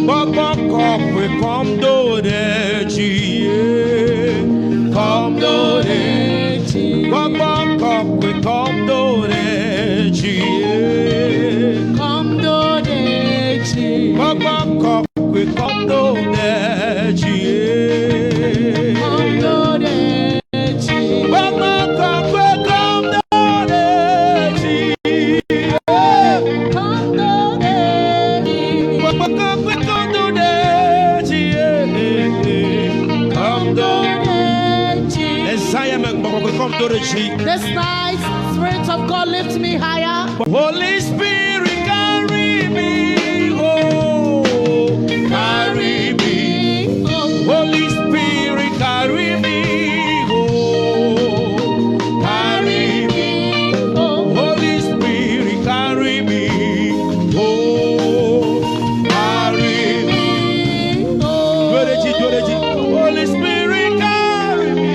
Gbɔgbɔ kɔkɔe kɔm do ɖe dzi ye. Kɔm do ɖe dzi. Gbɔgbɔ kɔkɔe kɔm do ɖe dzi ye. Kɔm do ɖe dzi. Gbɔgbɔ kɔkɔe kɔm do ɖe dzi ye. Kɔm do ɖe dzi. Gbɔgbɔ kɔkɔe kɔm do ɖe dzi ye. Kɔm do ɖe dzi. Gbɔgbɔ kɔkɔe kɔm do ɖe dzi ye. Kɔm do. Ɖe dzi. Le zã ya me gbɔgbɔ kɔkɔe kɔm do ɖe dzi. This night, Spirit of God, lift me higher. Holy Spirit, carry me, oh, carry me. Oh, Holy Spirit, carry me, oh, carry me. oh, Holy Spirit, carry me, oh, carry me. oh. Do it, do it. Holy Spirit, carry me.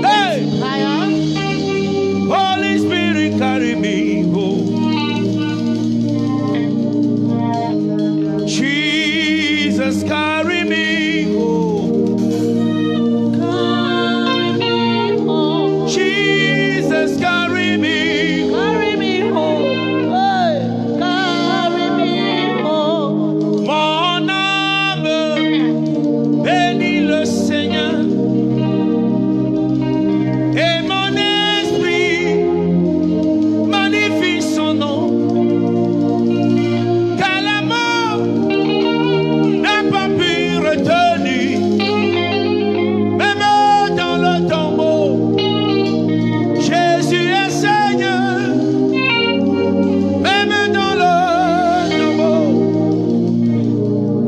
Hey, Higher. Holy Spirit, carry me, oh. Jesus, carry me, oh. Carry me home. Jesus, carry me. Carry me home. Hey, carry me home. Mon âme bénit le Seigneur et mon esprit magnifie son nom. Car la mort n'a pas pu retenir, même dans le tombeau, Jésus est Seigneur, même dans le tombeau.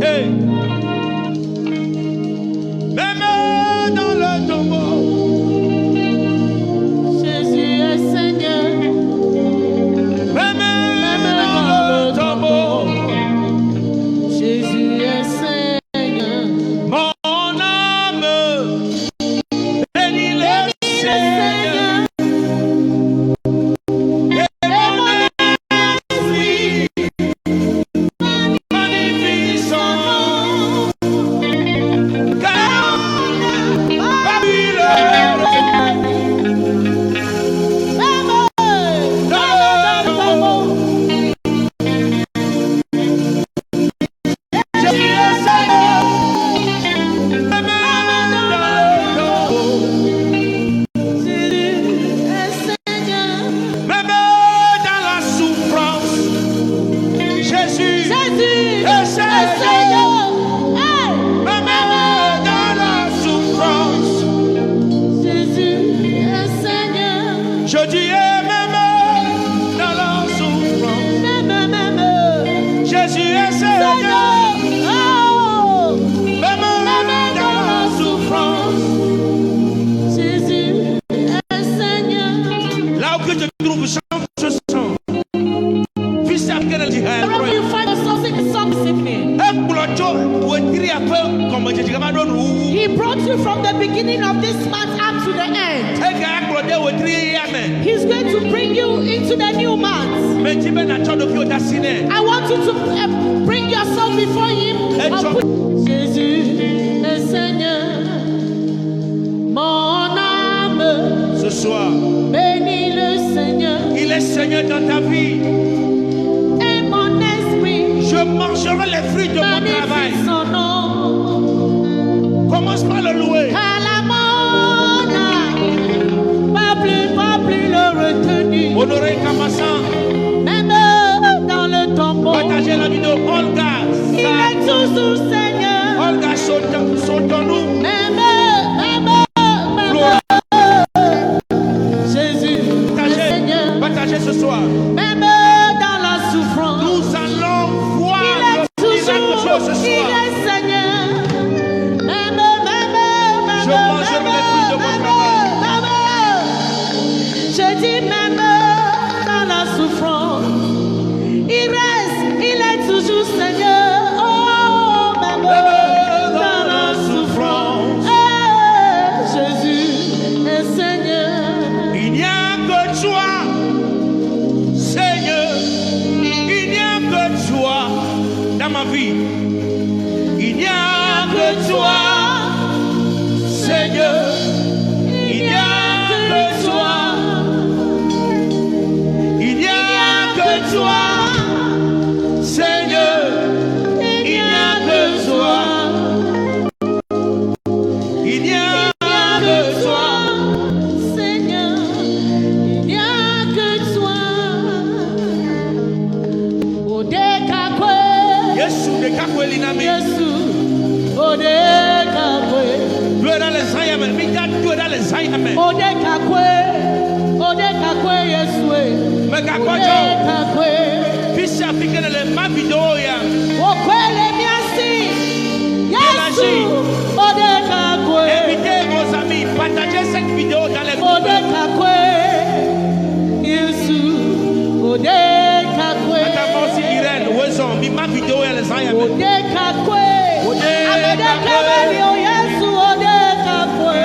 Hey. Même dans le tombeau, Jésus est Seigneur. même dans le tombeau, Jésus est Seigneur. Mon âme bénit le Seigneur et mon esprit magnifie son nom. Car pas pu le dans le tombeau. Jésus est Seigneur, même dans le tombeau. Jésus est Seigneur. Même dans la souffrance, Jésus Jésus est Seigneur. Seigneur. Hey. Même dans la souffrance, Jésus est Seigneur. je dis et même dans la souffrance, Même, même. Jésus est Seigneur. Seigneur. Oh. Même dans la souffrance, Jésus est Seigneur. Là où que tu te trouves, chante ce chant. Fils Wherever you find yourself, sing the song this evening. Ekplɔ tso wetri ƒe gɔmedzedze va ɖo nuwuwu. He brought you from the beginning of this month up to the end. Ega akplɔ de wetri yeyea me. He's going to bring you into the new month. Medi be natsɔ ɖokuiwò de asi nɛ. I want you to bring yourself before Him. Et And Jésus est Seigneur. Mon âme Ce soir, bénit le Seigneur. Il est Seigneur dans ta vie. Et mon esprit Je mangerai les fruits de mon travail. Magnifie son nom. Commence par le louer. Car la mort n'a pas plus le retenir. Honoré Kamassan, Même dans le tombeau, partagez la vidéo. Olga, il est toujours Seigneur. Olga Sotonou, Même, même, même. Flora. Jésus est Partagez, Seigneur. Partagez ce soir. Même dans la souffrance, Nous allons voir il est le miracle de toujours, Dieu ce il soir. Est Seigneur. Même, même, même, Je mangerai les fruits de mon même, travail. Même. Je dis même dans la souffrance, il reste, il est toujours Seigneur. Oh, même dans la souffrance, eh, Jésus est Seigneur. Il n'y a que toi, Seigneur. Il n'y a que toi. dans ma vie. Il n'y a que toi, Seigneur. Il n'y a que toi. Il n'y a que toi, Seigneur. Il n'y a que toi. Il n'y a que toi, Seigneur. Il n'y a que toi. Odekakwe. Yesu ɖeka koe li na mi. Yesu. Odekakwe. Doe ɖa le zã ya me. Mi da doe ɖa le zã ya me. Odekakwe. Odekakwe Yesu. Mègagbɔdzɔ o. Odekakwe. Fi sia fi ke nèle ma video ya. Okwele miasi. Yesu. Odekakwe. Invitez vos amis, partagez cette vidéo dans les groupes. Odekakwe. Yesu. Odekakwe. Notamment aussi Irène, Wezon, mi ma vidéo ya le zã ya me. Odekakwe. Odekakwe. Amedekabeli o Yesu odekakwe.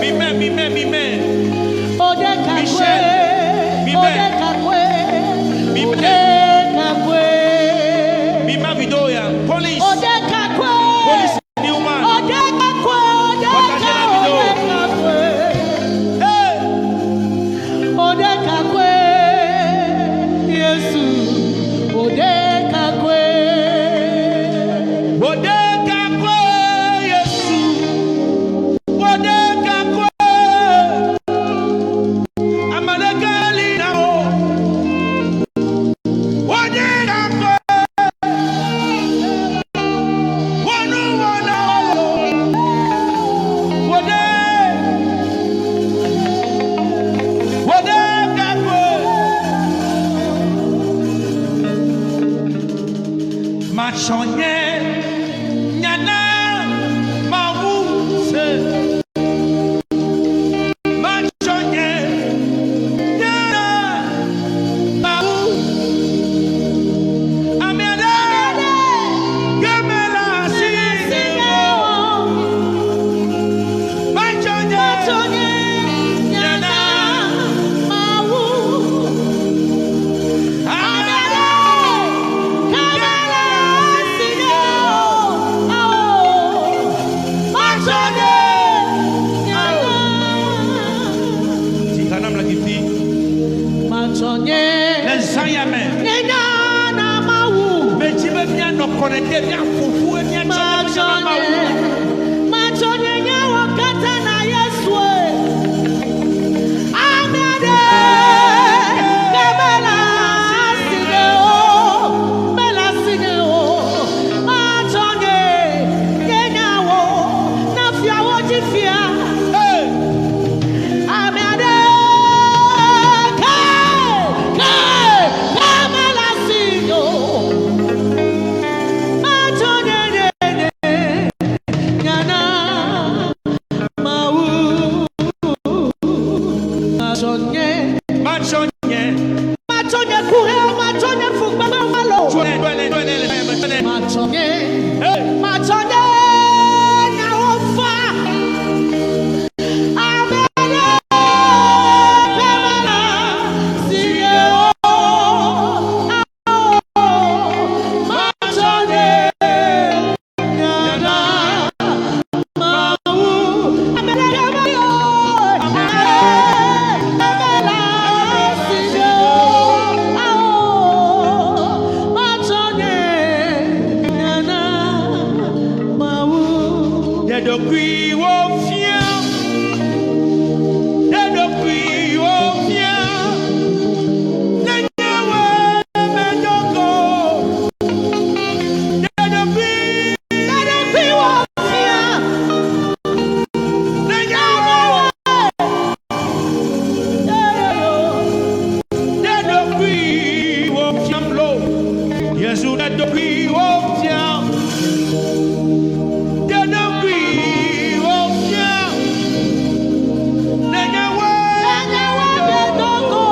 Mi mɛ, mi mɛ, mi mɛ. Odekakwe. Michel. Mime. Odekakwe. Mime. Odekakwe. Mi ma vidéo ya. Police, Odekakwe. police Newman. Odekakwe. Partagez la vidéo. Odekakwe. Hey! Odekakwe. Yesu. Odekakwe. Odekakwe Yesu. Odekakwe. Amadeke li na o. Odekakwe. Wonu wona o. Ode. Odekakwe. Machonye nyana mawuse. Machonye nyana mawu. Amiade gemela si. Machonye nyana amiade gemela si. Machonye. Tihanam la gifi. Les Zayame. Mais tu veux bien nous connecter, bien foufou et bien tchɔ mawu. Hey! Machonye. Tchone, tchone, tchone, tchone, tchone. Hey! Dedokui wo fia. Dedokui wo fia. Nenyewe medoko. Dedokui. Nenyewe. Dedokui wo fia mlo. Yesu dedokui wo fia. Dedokui wo fia. Nenyewe. Dedokui. Nenyewe medoko.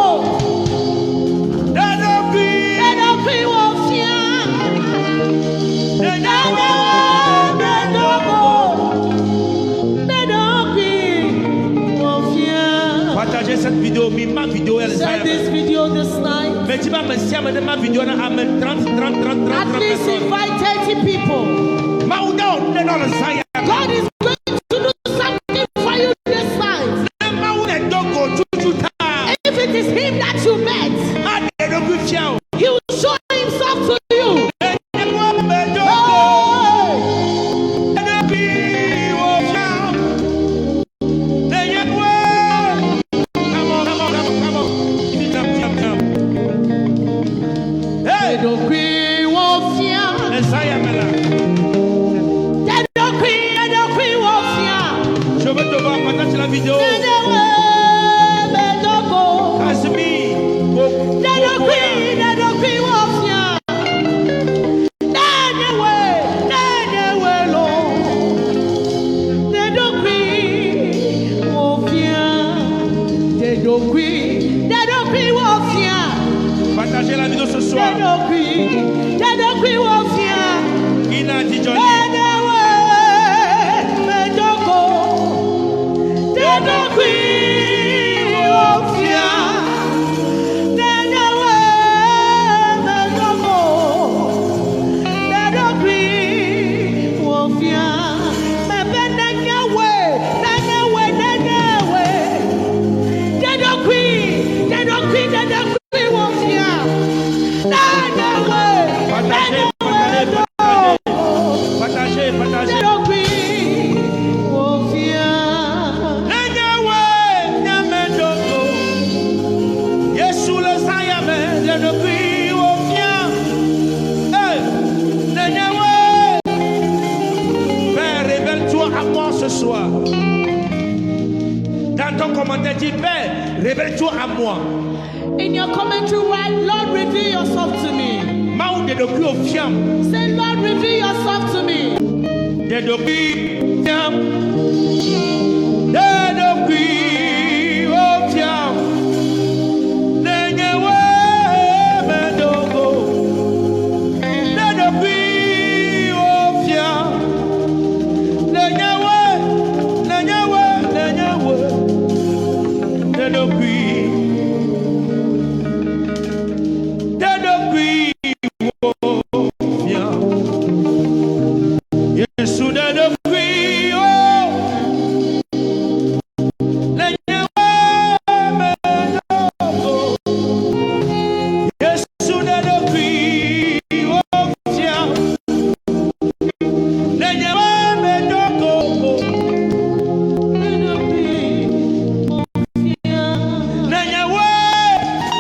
Partagez cette vidéo, mi ma vidéo, elle Share this video this night. Medi be ame sia ame ne ma video na ame 30, 30, 30, 30, At 30 least personnes. Invite 30 people. Mawu da wɔ nu ɖe na wò le zã ya me. God is going to do something for you this night. Ne Mawu le do go tutu ta. If it is Him that you met, Aɖe eɖokui fia wò. He will show Himself to you. Ne nye me do go. Hey! Eɖokui wò fia. Ne nye wo. Come on, come on, come on, come on. Jump, jump, jump. Hey! Ɖeɖokui wò fia. Le zã ya me la. Ɖeɖokui, ɖeɖokui wò fia. Je veux te voir partager la vidéo. Ɖeɖewe medogo. Casimir. Ɖeɖokui, ɖeɖokui wò fia. Nenyewe, nenyewe lo. Ɖeɖokui wò fia. Ɖeɖokui, ɖeɖokui wò fia. Partagez la vidéo ce soir. Ɖeɖokui, ɖeɖokui wò fia. Ina dit Johnny. Nenyewe medogo. Ɖeɖokui wò fia. Nenyewe medogo. Ɖeɖokui wò fia. Mebe nenyewe, nenyewe, nenyewe. Ɖeɖokui, ɖeɖokui, ɖeɖokui wò fia. Nenyewe, Partagez, nenyewe partagez, do. partagez. Partagez, partagez. Ɖeɖokui wò fia. Nenyewe nyamedogo. Yesu le zã ya me ɖe ɖokui wò fia. Hey, nenyewe. Père, révèle-toi à moi ce soir. Dans ton commentaire, dis: Père, révèle-toi à moi. In your commentary, write, "Lord, reveal yourself to me." Mawu ɖe ɖokui wò fiam. Say, "Lord, reveal yourself to me." Ɖe ɖokui fiam. Ɖe ɖokui wò fiam. Nenyewe medogo. Ɖe ɖokui wò fiam. Nenyewe, nenyewe, nenyewe. Ɖe ɖokui. Ɖe ɖokui wò fiam. Yesu ɖe ɖokui wò. Nenyewe medogo. Yesu ɖe ɖokui wò fiam. Nenyewe medogo. Ɖeɖokui wò fia. Nenyewe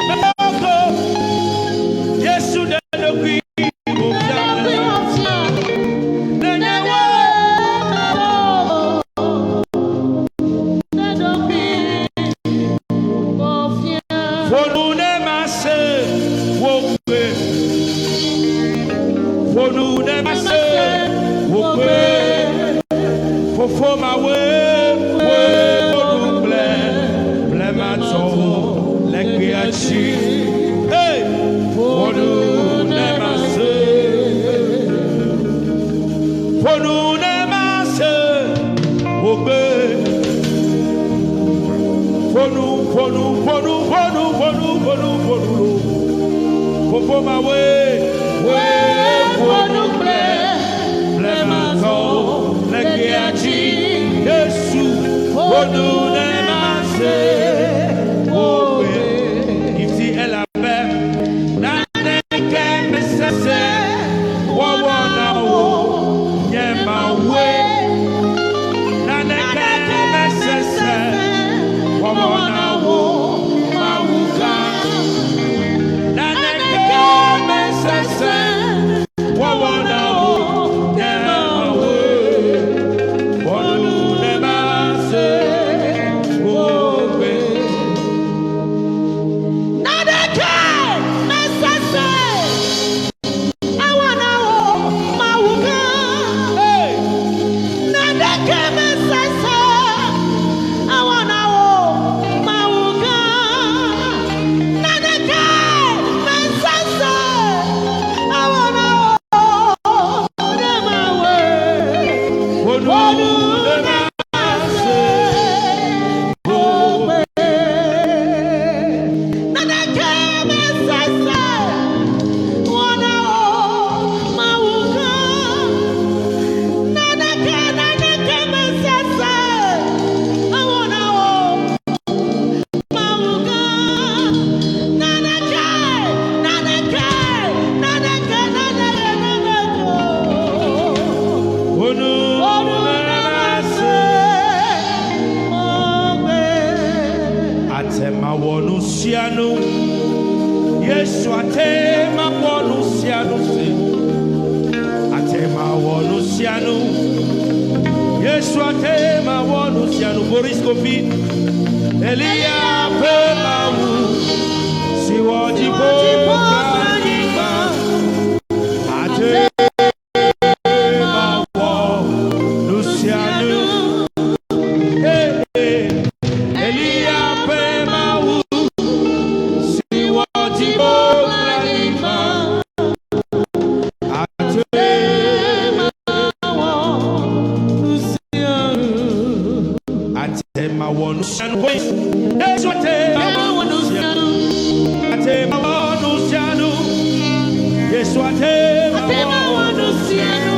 medogo. Yesu ɖe ɖokui wò fiam. Ɖeɖokui wò fia. Nenyewe. Ɖeɖokui wò fia. Ƒo nu ne mase wò gbe. Ƒo nu ne mase wò gbe. Fofo mawe woe ƒo nu kple blematɔwo le gbea dzi. Hey! Ƒo nu ne mase. Ƒo nu ne mase wò gbe. Ƒo nu, ƒo nu, ƒo nu, ƒo nu, ƒo nu, ƒo nu, ƒo nu lo. Fofo mawe woe ƒo nu kple blematɔwo le gbea dzi. Yesu, ƒo nu ne mase wò gbe. Gifty elabe naneke mesese wɔwɔ na wò nye mawe. Naneke mesese wɔwɔ na wò Mawu gã. Naneke mesese Ate ma wɔ nu sia nu se. Ate ma wɔ nu sia nu. Yesu ate ma wɔ nu sia nu. Boris Kofi. Elia ƒe Mawu si wɔ dziƒo kple anyigba. Ate ma wɔ nu sia nu. Hey, hey. Elia ƒe Mawu si wɔ dziƒo kple anyigba. Ate Ate ma wɔ nu sia nu. Yesu ate ma wɔ nu sia nu. Ate ma wɔ nu sia nu. Yesu ate ma wɔ nu sia nu.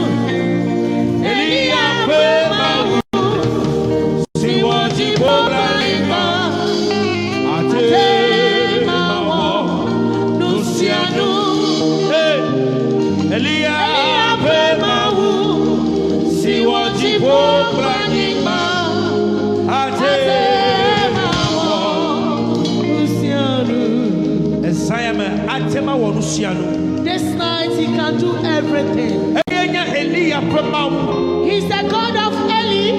Elia ƒe Mawu si wɔ dziƒo kple anyigba. Ate ma wɔ nu sia nu. Hey! Elia ƒe Mawu si wɔ dziƒo kple anyigba. Ate ma wɔ Ezã me ate ma wɔ nu sia nu. This night he can do everything. Eye nye Eliya ƒe Mawu. He's the God of Eli.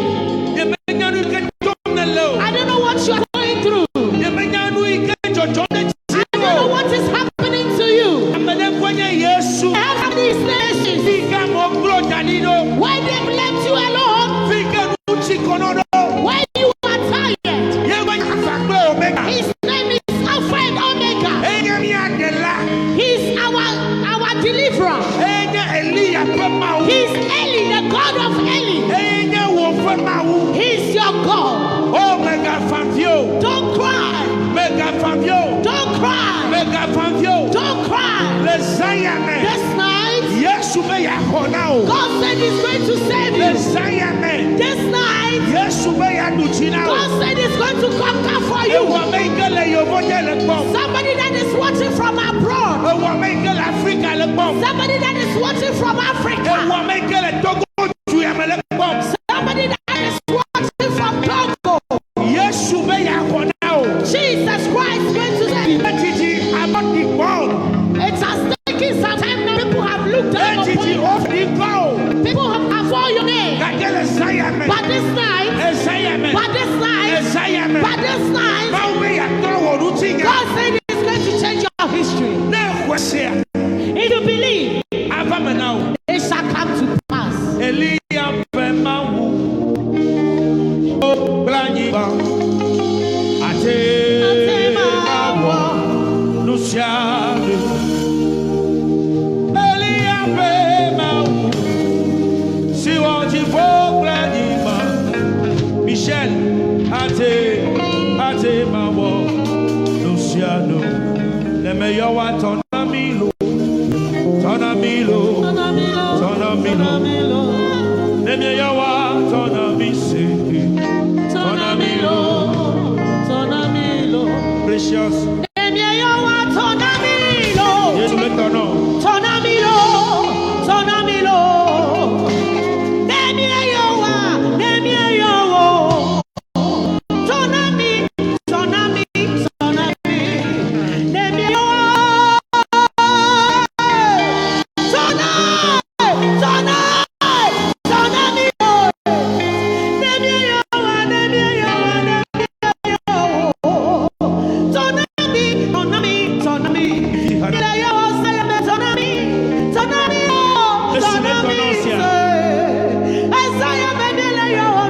Nyemenya nu yi ke tom nèle o. I don't know what you are going through. Nyemenya nu yi ke dzɔdzɔm ɖe I don't know dziwò. what is happening to you. Ame ɖe ŋkɔe nye Yesu. I have these nations. Fi ke amewo gblɔ da ɖi ɖo. Why they've left you alone? Fi ke nu tsi kɔ nɔ ɖo. Why you are tired? Ye ŋkɔe nye Alfa kple Omega. His name is Alpha and Omega. Eye nye mía ɖela. He's our deliverer. Eye nye Eliya ƒe Mawu. He's Eli, the God of Eli. Eye nye wò ƒe Mawu. He's your God. O megafa avi o. Don't cry. Megafa avi o. Don't cry. Megafa avi o. Don't cry. Le zã ya me. This night, Yesu be yeaxɔ na wò. God said He's going to save Le you. zã ya me. This night, Yesu be yeaɖu dzi na wò. God said He's going to conquer for you. Ewɔ ame yi ke le yevuwote le kpɔm. Somebody that is watching from abroad. Ewɔ ame yi ke le Afrika le kpɔm. Somebody that is watching from Africa. Ewɔ ame yi ke le Togo du ya me le kpɔm. Somebody that is watching from Togo. Yesu be yeaxɔ na wò. Jesus Christ is going to save you. Edzidzi ame ɖi gbɔ o. It has taken some time now. People have looked down upon Edzidzi you. woɖi gbɔ o. People have avoided your name. Gake le zã ya me. But this night, Ezã ya me. but this night, Ezã ya me. but this night, Mawu be yeatrɔ wò ŋutinya. God said He's going to change your history. Ne exɔe sea, If you believe, ava me na wò. it shall come to pass. Eliya ƒe Mawu kple anyigba. Ate ma wɔ nu sia nu. Eliya ƒe Mawu si wɔ dziƒo kple anyigba. Michel ate ma wɔ nu sia nu. Ne meyɔ woa tɔ na mi lo, tɔ na mi lo, tɔ na mi lo. Ne mieyɔ woa tɔ na mi se. Tɔ na mi lo. Precious. Yesu le tɔ nɔ. Tonamilo, Tonamilo, Nemieyowa, Nemieyowo, Tonami, Tonami, Tonami, Nemieyowa, Tonai, Tonai, Tonamilo, Nemieyowa, Nemieyowa, Nemieyowo, Tonami, Tonami, Tonami. Tonami,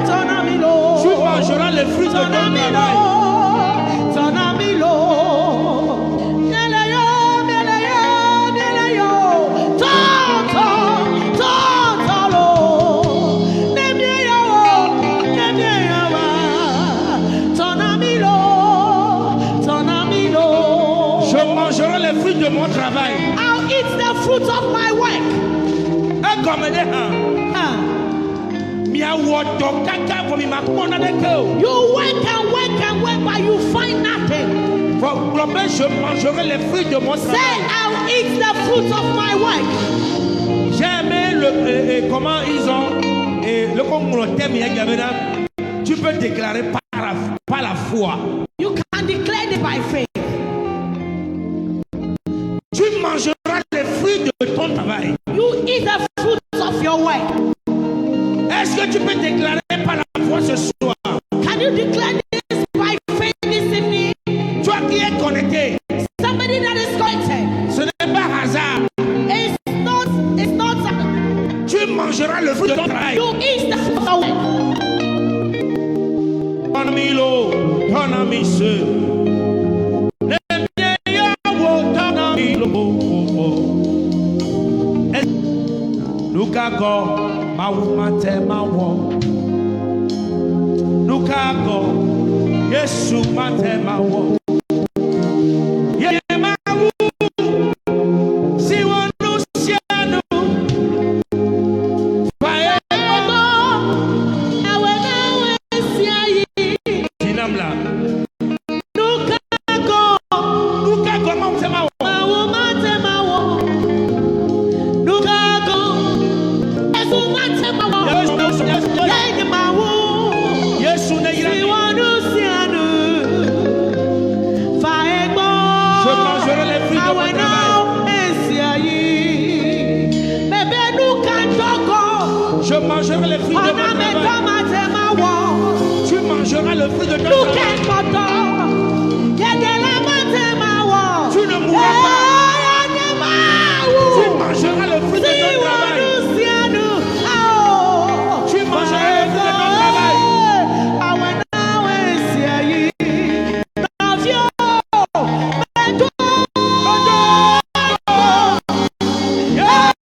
Tonami, Tu mangeras les fruits de ton travail. Tonamilo, Mieleyo, mieleyo, mieleyo, toto, totolo, nemieyo, nemieyowa, tonamilo, tonamilo. Je mangerai les fruits de mon travail. I'll eat the fruit of my work. Egɔme ɖe hã. Ah. Miawɔ dɔ kaka vɔ mi ma kpɔ naneke o. You work and work and work, but you find nothing. Vɔ gblɔ be je mangerai les fruits de mon Say, travail. I'll eat the fruit of my work. J'ai aimé le comment ils ont et le ŋlɔ thème ya gbe bena tu peux déclarer par la foi. You can declare it by faith. Tu mangeras le fruit de ton travail. You eat the fruit of your work. Tɔnami lo, tɔnami se. Ne mie ya wo tɔnami lo, o, o. Nuka gɔ Mawu mate mawɔ. Nuka gɔ Yesu mate mawɔ. Ye Mawu si wɔ nu sia nu. Fa ye Ego, awe na we sia yi. Dinam la. Nuka go, Nuka gɔ Mawu te mawɔ. Mawu mate mawɔ. Nuka go, Yesu mate mawɔ. Yesu, Yesu, Yesu, Ye Mawu. Yesu ne yra Si mi. wɔ nu sia nu. Fa egbo. Je mangerai les fruits de mon Awe na travail. esia yi. Bebe nuka tɔgɔ. Je mangerai les fruits de mon Ɔna me travail. tɔ mate mawɔ. Tu mangeras le fruit de ton Nuke travail. kpɔtɔ. Yedela mate mawɔ. Tu ne mourras pas. Ee, nye Mawu. Tu mangeras le fruit de Si ton wɔ travail. nu sia nu. Ao. Tu mangeras le fruit de ton travail. Awe na we sia yi. Nɔvio, medo. Yeah.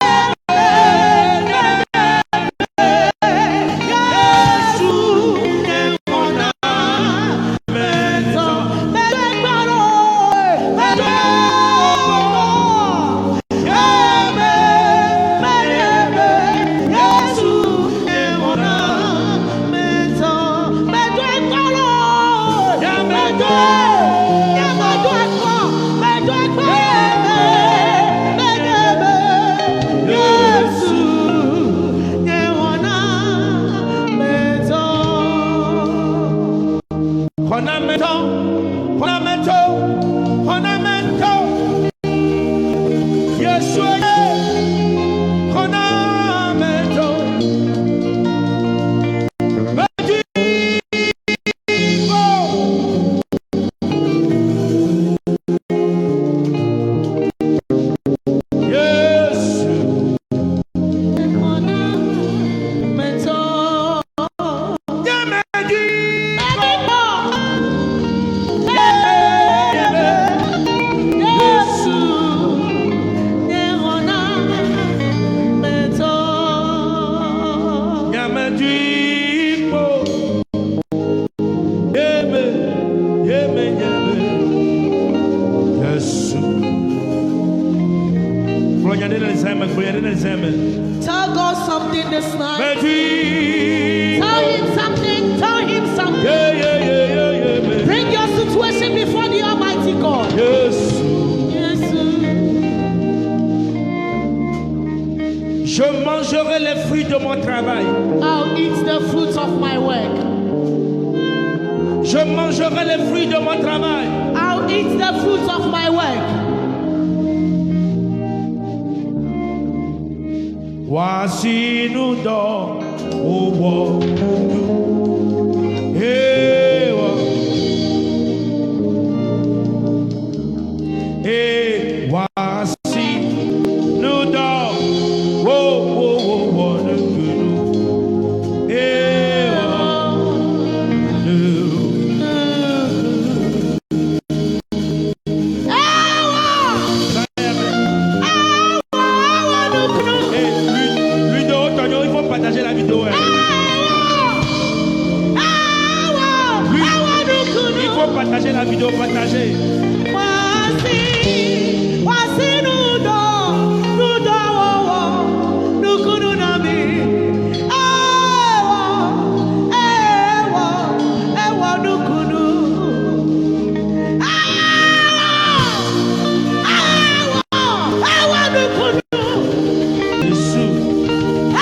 Yesu nye ŋɔna metɔ. Medo ekpɔrɔ, medo Eme, meyeme, Yesu nye ŋɔna metɔ. Medo ekpɔrɔ, medo, nye medo ekpɔ, medo ekpɔ, eme, meyeme, Yesu nye ŋɔna metɔ. Xɔnametɔ, xɔnametɔ, xɔnametɔ. Yesu ye xɔnametɔ. Medzigo. Yesu. Ŋɔna metɔ. Nye medzigo. Yesu nye ŋɔna metɔ. Nye medzigo. Yeme, yeme, yeme. Yesu. Gblɔ nya ɖe le zã me, gblɔ nya ɖe le zã me. Tell God something this night. Medzigo. Tell him something. Tell him something. Ye, ye, ye, ye, ye, me. Bring your situation before the Almighty God. Yesu. Yesu. Je mangerai les fruits de mon travail. I'll eat the fruits of my work. Je mangerai les fruits de mon travail. I'll eat the fruits of my work. Voici nous dans au bois. Eh, wa. Et voici nous dans au au au au nous nous. Eh, wa. Nous. Ewa! Ewa! Ewa nukunu! Et Ludo, Tonio, il faut partager la vidéo, hein. Ewa! Ewa! Ewa nukunu! Il faut partager la vidéo, partager. Wasi, wasi nudo, nudo wo, nukunu nami. Ewa, ewa, ewa nukunu. Ewa, ewa, ewa nukunu. Yesu.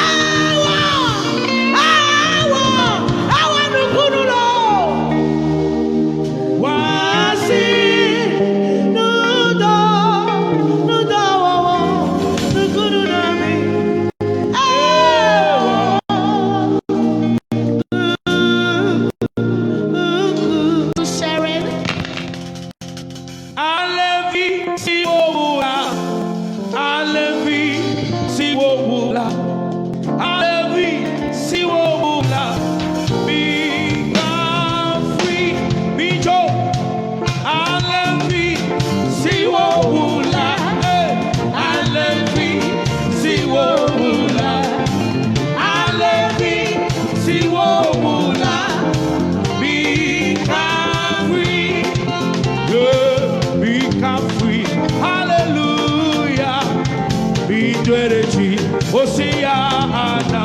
Ewa, ewa, ewa nukunu lo. Voici Hosiana,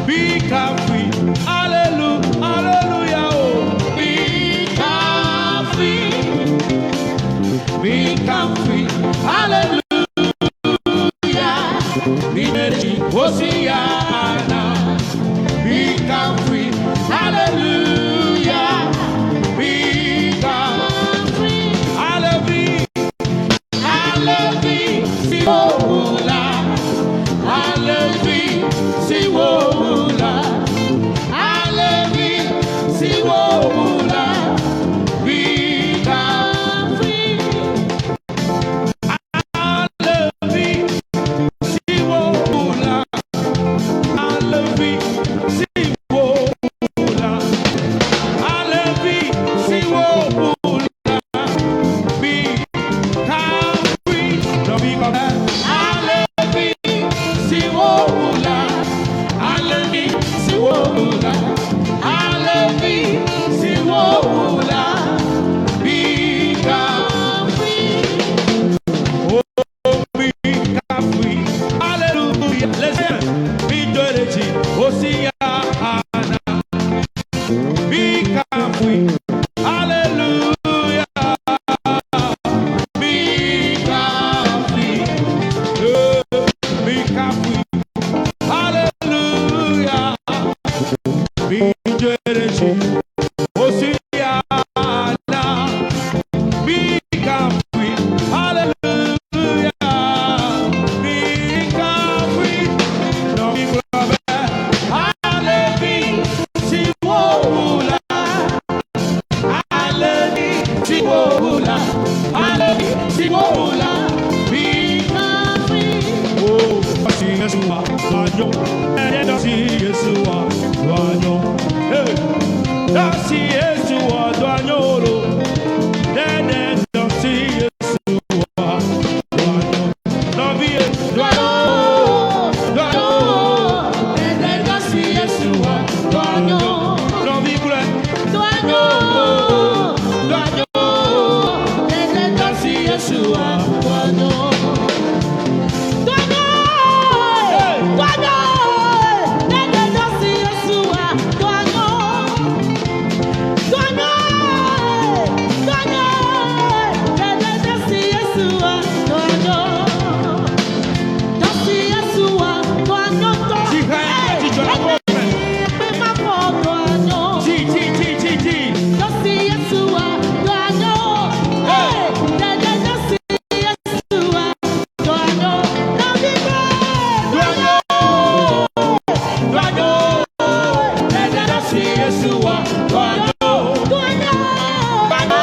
Mikafui, Hallelujah, Hallelujah, oh, Mikafui, Mikafui, Hallelujah, Mineji, Hosiana, Mikafui, Hallelujah, Mikafui, Hallelujah, Hallelujah, Siwola, Hallelujah, Siwola, Hallelujah, Siwola, Mikafui, Hallelujah, Siwola, Hallelujah, Siwola, Hallelujah, Siwola, Mikafui, Hallelujah, Siwola, Hallelujah, Siwola, Hallelujah, Siwola, Mikafui. Mikafui, Hallelujah. Listen, Midoreji, Hosiana, Mikafui, Hallelujah. Mikafui, Mikafui, Hallelujah. Midoreji, Hosiana, Mikafui, Hallelujah. Mikafui, no mi Hallelujah, Siwola, Hallelujah, Siwola, Hallelujah, Siwola, Mikafui. Oh, si Yeshua, Dwanyo, si Yeshua, Dwanyo, hey, si Yeshua, Dwanyo, Dede, si Yeshua, Dwanyo, Nọvi, Dwanyo, Dwanyo, Dede, si Yeshua, Dwanyo, Nọvi, Kule, Dwanyo, Dwanyo, Dede, si Yeshua, Dwanyo. Dwanyo, Dwanyo, Dede si Yeshua, Dwanyo. Dwanyo, Dwanyo, Dede si Yeshua, Dwanyo. Si Yeshua, Dwanyo to. Pe ma fọ Dwanyo. Chi, chi, chi, chi, chi. Si Yeshua, Dwanyo. Dede si Yeshua, Dwanyo. Dwanyo, Dwanyo, Dede si Yeshua, Dwanyo. Dwanyo. Dwanyo,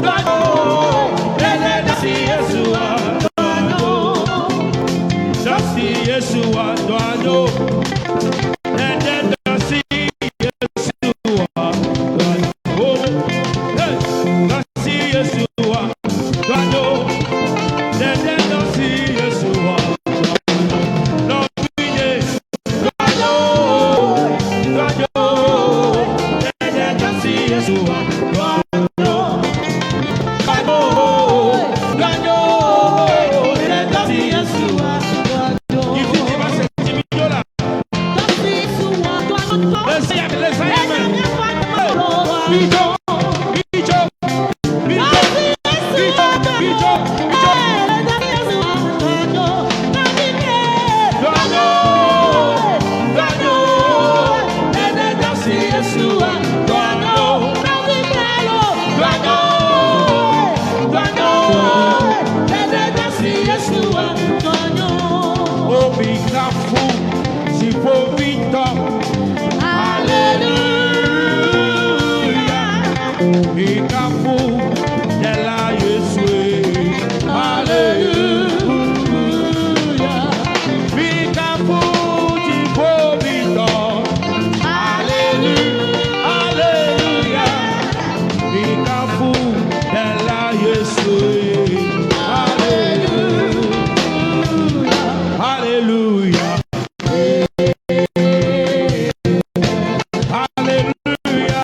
Dwanyo, Dede si Yeshua, Dwanyo. Si Yeshua, Dwanyo. Dede si Yeshua, Dwanyo. Hey, si Yeshua, Dwanyo. Dede si Yeshua, Dwanyo. Nọvinye, Dwanyo, Dwanyo, Dede si Yeshua, Dwanyo. Dwanyo, Dwanyo, Dede si Yeshua. Ifi ti ba se ti mi yola. Lesi ya, lesi ya me. Bijo, bijo, bijo, bijo, bijo, bijo. Dwanyo, Dwanyo, Dede si Yeshua, Dwanyo. Dwanyo, Dwanyo, Dede si Yeshua. Omi kafu, si fo vito. Hallelujah. Mikafu, dela Yesu. Hallelujah. Mikafu, si fo vito. Hallelujah. Hallelujah. Mikafu, dela Yesu. Hallelujah. Hallelujah. Hallelujah.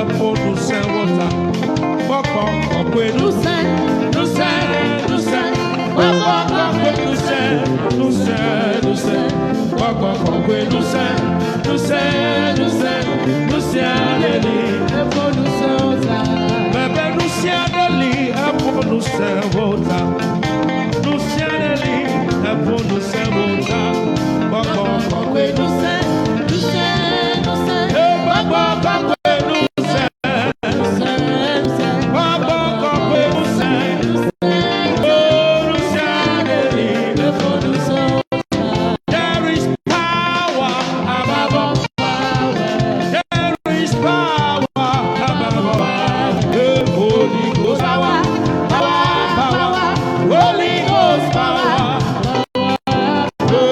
Eƒo ŋusẽ wo ta. Gbɔgbɔ kɔkɔe ŋusẽ, ŋusẽ, ŋusẽ. Gbɔgbɔ kɔkɔe ŋusẽ, ŋusẽ, ŋusẽ. Gbɔgbɔ kɔkɔe ŋusẽ, ŋusẽ, ŋusẽ. Ŋusẽ aɖe li. Bebe ŋusẽ aɖe li, eƒo ŋusẽ wo ta. Ŋusẽ aɖe li, eƒo ŋusẽ wo ta. Gbɔgbɔ kɔkɔe ŋusẽ, e gbɔgbɔ kɔkɔe ŋusẽ. Gbɔgbɔ kɔkɔe ŋusẽ. O ŋusẽ aɖe li. There is power above all. There is power above all. The Holy Ghost power, power, power. Holy Ghost power. The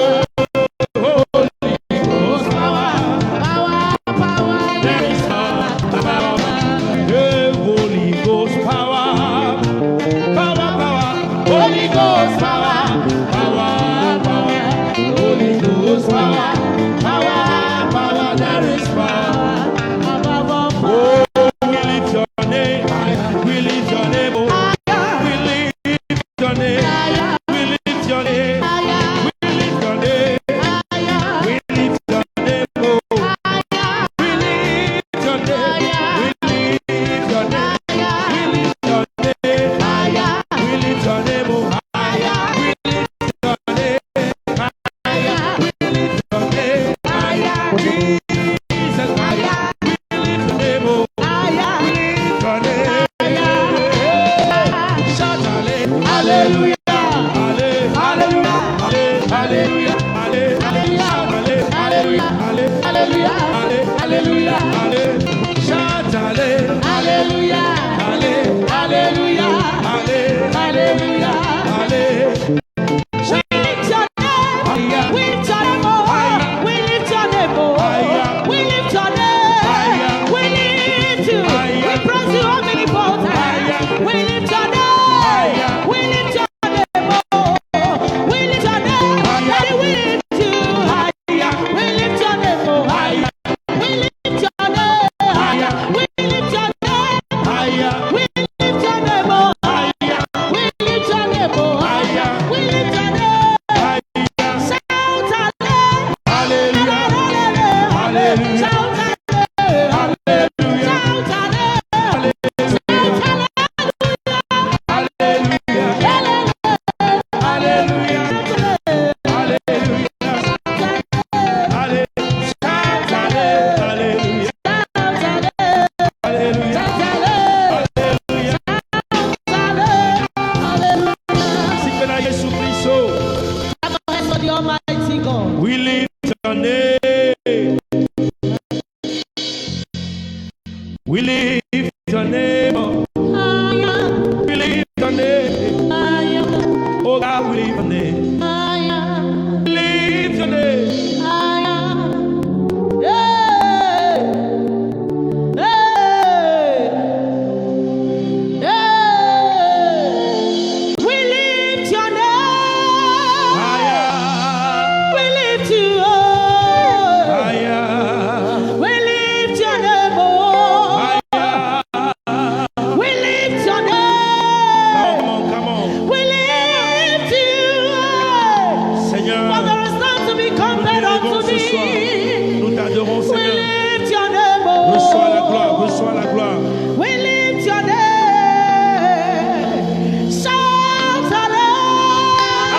Holy Ghost power. There is power above all. The Holy Ghost power. Power, power. Holy Ghost power. Power, power. Holy Ghost power. Power, power. There is power. Oh, we lift your name. We lift your name. Oh, we lift your name. We lift your name. We lift your name. We lift your name. Oh, we lift your name. We lift your name. We lift your name. We lift your name. Oh, we lift your name. We lift your name. Jesus, we lift your name. Oh, we lift your name. Shout hallelujah. Hallelujah. Hallelujah. Hallelujah. Hallelujah. Hallelujah. Hallelujah. Shout hallelujah. Hallelujah. Hallelujah. Hallelujah. We lift your name. We lift your name, oh. We lift your name, oh. We lift your name. We lift you. We praise you, omnipotent. We lift your name. We lift your name, oh. We lift your name. Daddy, we lift you higher. We lift your name, oh. We lift your name. We lift your name. We lift your name, oh. We lift your name, oh. We lift your name. Shout hallelujah. Hallelujah. Shout hallelujah. Shout hallelujah. Shout Hallelujah. Hallelujah. Hallelujah. Hallelujah. Shout hallelujah. Hallelujah. Hallelujah. Sikena Yesu Kristo. For the Almighty God. We lift your name. We lift your name. We lift your name. Oh God, we lift your name. We lift your name. Hey! Hey! Hey! We lift your name. Higher. We lift you up. Higher. We lift your name, oh. Higher. We lift your name. Come on, come on. We lift you up. Seigneur, For there is none to be nous compared t'élevons unto ce soir. thee. Nous t'adorons, We Seigneur. lift your name, oh. Reçois la gloire, reçois la gloire. We lift your name. Shout hallelujah.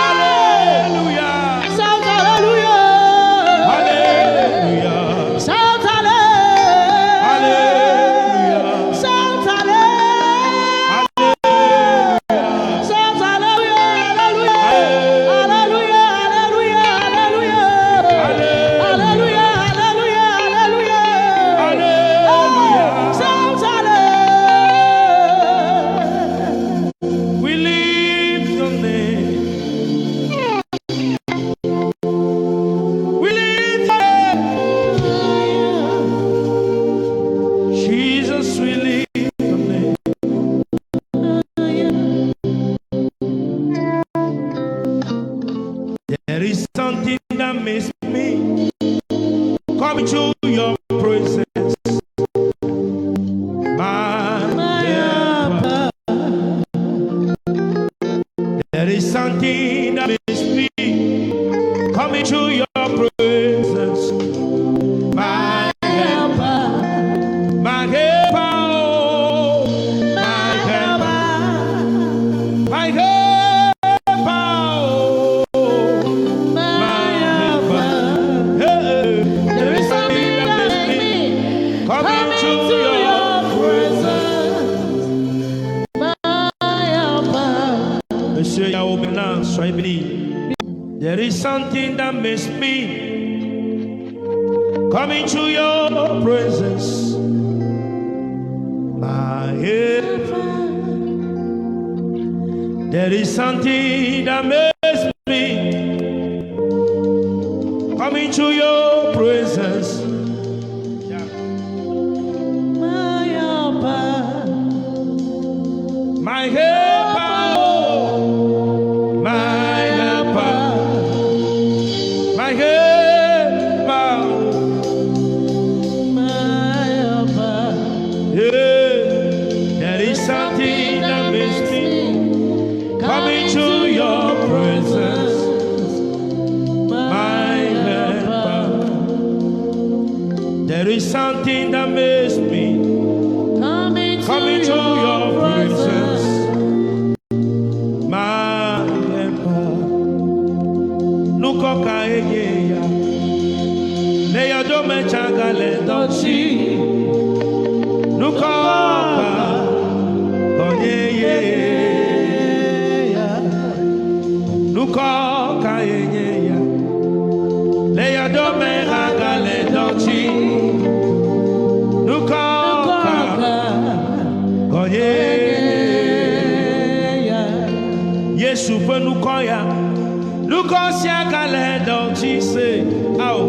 Alléluia. Shout hallelujah. Alléluia. Shout hallelujah. Alléluia. Shout hallelujah. Shout hallelujah. Hallelujah. Hallelujah. Hallelujah. Hallelujah. Hallelujah. Hallelujah. Hallelujah. Alléluia. Shout hallelujah. We lift your name. We lift your name. Jesus, we lift your name. There is something that makes me come to your presence. There is something that makes me come into your presence. My Helper, my helper, oh, my helper, my helper, oh, my helper. hey. There is something that makes me come come into into your your presence, my helper. Monsieur Yao Bernard, soyez béni. There is something that makes me come into your presence. My helper. There is something that makes me come into your presence. My helper, My helper, oh, my helper, my helper. oh. my helper. Yeah, there is something that makes me come into your presence, my helper. There is something that makes me Come into, come into your presence, my helper. Nukoka enye ya, leya dome chagale dochi. Nukoka onye ye ya. Nukoka enye ya, leya dome agale dochi. Nukoka onye Yeah. Yesu ƒe nukɔ ya nukɔ sia gale dɔtsi se awo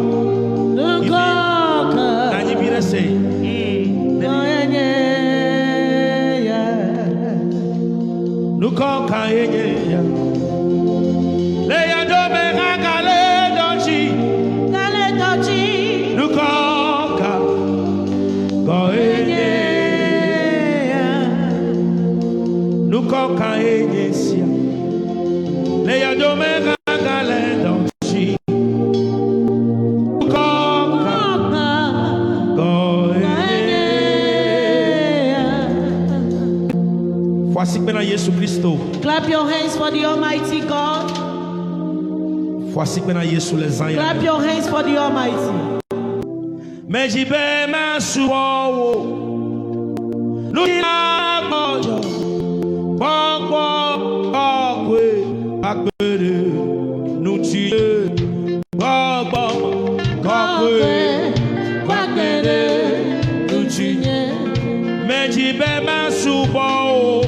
Nukoka nanyi vi ɖe se onye ya. nukɔ ka ye nye ya le ya dome hã gale dɔtsi Gale dɔtsi. nukɔ ka gɔ ye nye nukɔ ka ye nye sia le ya dome hã gale dɔtsi nukɔ ka gɔ ye nye. Voici maintenant Jésus Christo. Clap your hands for the Almighty God. Voici maintenant Jésus les anges. Clap your hands for the Almighty. Mais j'y vais ma souvent. Nous disons, pourquoi, pourquoi, akpere, nous tuer, pourquoi, pourquoi, nous tuer. Mais j'y vais ma souvent.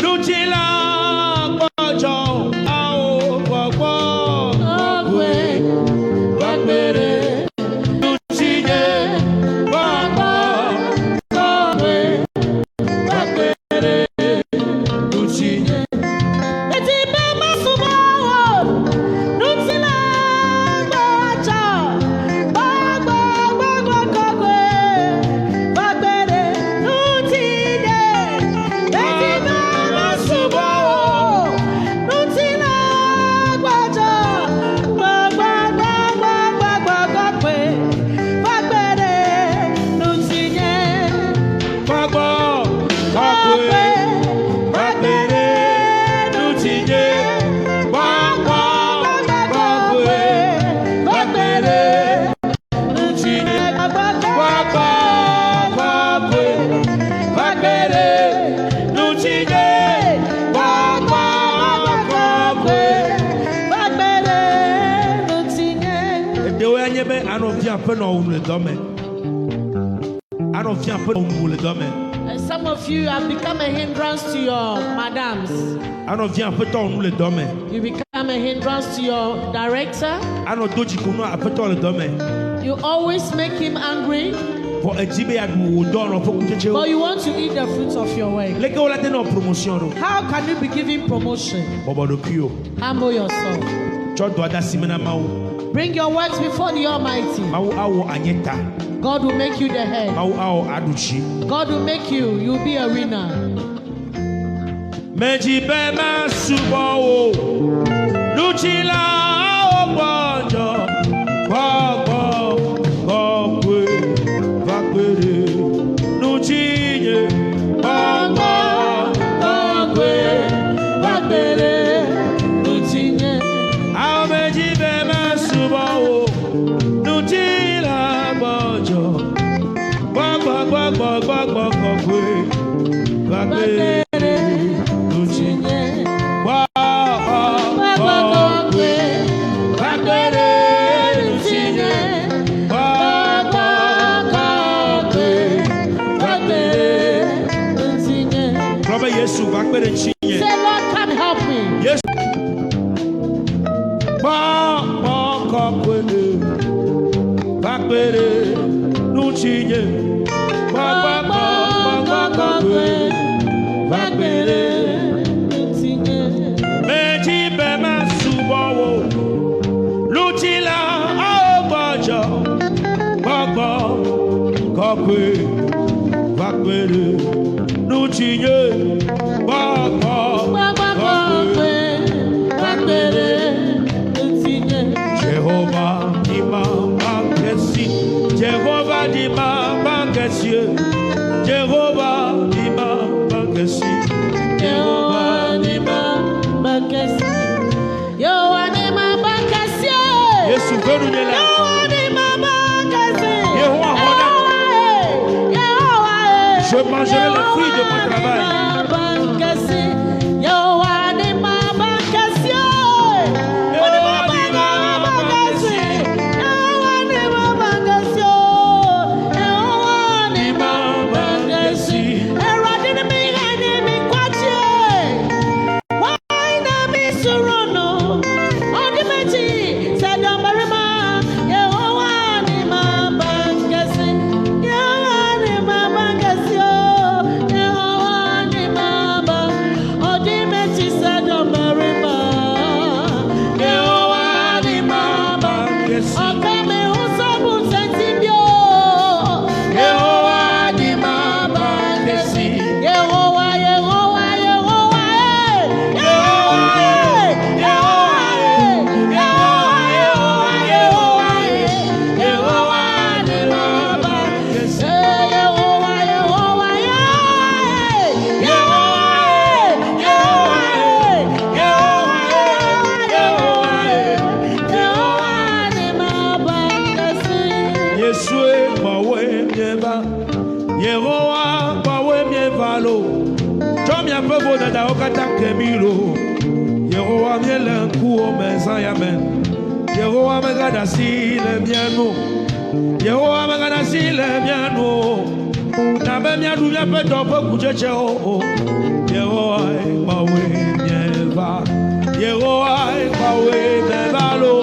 Nous disons, pourquoi, pourquoi, akpere, nous tuer, pourquoi, nous tuer. Gbagbo, gbagbe, gbagbere, nutinye. Gbagbo, gbagbe, gbagbere, nutinye. Gbagbo, gbagbe, gbagbere, nutinye. Gbagbo, gbagbe. Edewo ya nye be anɔ fia ƒe nɔ wum le dɔme. Anɔ fia ƒe nɔ wum le dɔme. Some of you have become a hindrance to your madams. Anɔ fia aƒetɔ wum le dɔme. You become a hindrance to your director. Anɔ do dziku nɔ aƒetɔ le dɔme. You always make him angry, Vɔ edzi be yeaɖu wò dɔ nɔ ƒe kutsetsewo. but you want to eat the fruits of your work. Leke wola te nɔ promotion ɖo. How can you be given promotion? Bɔbɔ ɖokuiwò. Humble yourself. Tsɔ dɔa de asi me na Mawu. Bring your works before the Almighty. Mawu awɔ anye ta. God will make you the head. Mawu awɔ aɖu dzi. God will make you. You'll be a winner. Medzi be masubɔ Nutsilawo gbɔdzɔ, gbɔgbɔ kɔkɔe va kpe ɖe ŋutinye. Gbɔgbɔ kɔkɔe va kpe ɖe ŋutinye. Ame dzi be masubɔ wò. Nutsila gbɔdzɔ, gbɔgbɔ gbɔgbɔ gbɔgbɔ kɔkɔe va Va kpe kpe ɖe ɖe ŋutinye. ŋutinye. Gbɔgbɔ Gbɔgbɔ kɔkɔe kɔkɔe va va kpe kpe ɖe ɖe ŋutinye. ŋutinye. Gbɔgbɔ Gbɔgbɔ kɔkɔe va kpe ɖe ŋutinye. Gblɔ be Yesu va kpe ɖe ŋutinye. Say, Lord, come help me. Yesu gbɔgbɔ kɔkɔe va kpe ɖe ŋutinye. Gbɔgbɔ gbɔgbɔ kɔkɔe va kpe ɖe ŋutinye. Medzi be masubɔ wò. Ŋutilawo gbɔdzɔ, gbɔgbɔ kɔkɔe va kpe ɖe ŋutinye. Gbɔgbɔ Gbɔgbɔ kɔkɔe. kɔkɔe va kpe ɖe ŋutinye. Jehovah di ma bankesi. Jehovah di ma bankesi. Jehovah di ma bankesi. Yehowa ni ma bankasi. Yehowa ni ma bankasi. Yesu ƒe nunye la. Yehowa ni ma bankasi. Yehowa xɔ na. Yehowa e. Je mangerai le fruit de mon Yehowa ni travail. ma bankasi. Yehowa ni ma bankasi. Yehowa ni ma bankasi. Yehowa ni ma bankasi. Yehowa ni ma bankasi. Awurade ni mi hɛn ni mi nkwagye. Why na mi soro no? Ɔde m'akyi sɛ dɔmbarima. Yehowa ni ma bankasi. Yehowa ni ma bankasi o. Yehowa ni ma ban. Ɔde m'akyi sɛ dɔmbarima. Yehowa ni ma Bankasi. Ɔka mi ho sɔbu nsɛnti bi o. Yehowa ni ma bankasi. Yehowa, Yehowa, Yehowa, eh. Yehowa, eh. Yehowa, eh. Yehowa, Yehowa, Yehowa, eh. Yehowa ni ma bankasi. Eh, Yehowa, Yehowa, Yehowa, eh. Yehowa, eh. Yehowa, eh. Yehowa, Yehowa, eh. Yehowa ni ma bankasi. Yesue gbɔwoe mieva. Yehowa gbɔwoe mieva lo. Tsɔ miaƒe vodadawo katã ke mi lo. Yehowa míele ŋkuwò me zã ya me. Yehowa megaɖe asi le mía nu. Yehowa megaɖe asi le mía nu o. Na be míaɖu míaƒe dɔ ƒe kutsetsewo o. Yehowa gbɔwoe mieva. Yehowa gbɔwoe mieva lo.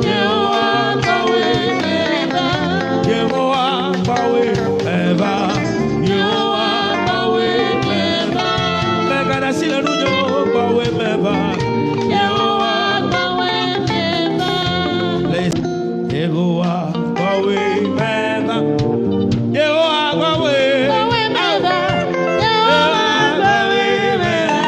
Yehowa gbɔwoe mieva. Yehowa gbɔwoe mieva. Yehowa gbɔwoe mieva. Megaɖe asi le nunye o, gbɔwoe mieva. Yehowa gbɔwoe mieva. Le Yehowa gbɔwoe mieva. Yehowa gbɔwoe. Gbɔwoe mieva. Yehowa gbɔwoe mieva.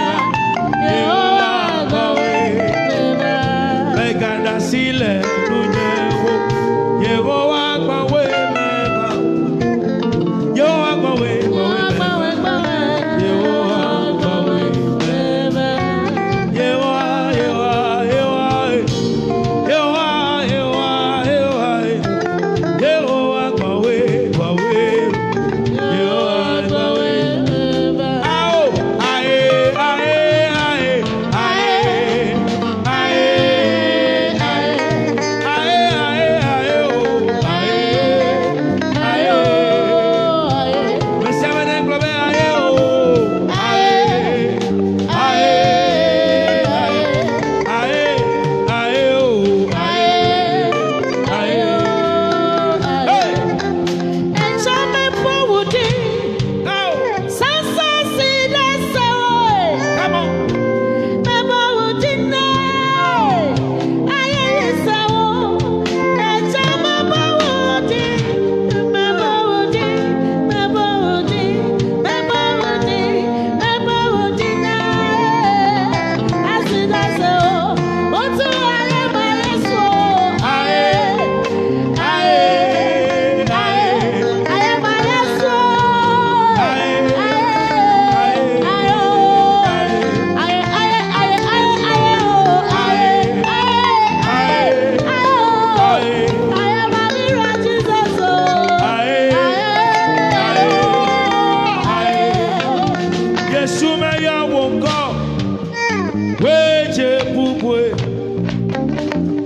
Wedze bubue.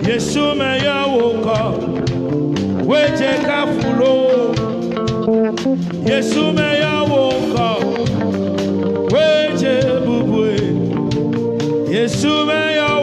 Yesu meyɔ wò ŋkɔ. Wedze kafu loo. Yesu meyɔ wò ŋkɔ. Wedze bubue. Yesu meyɔ.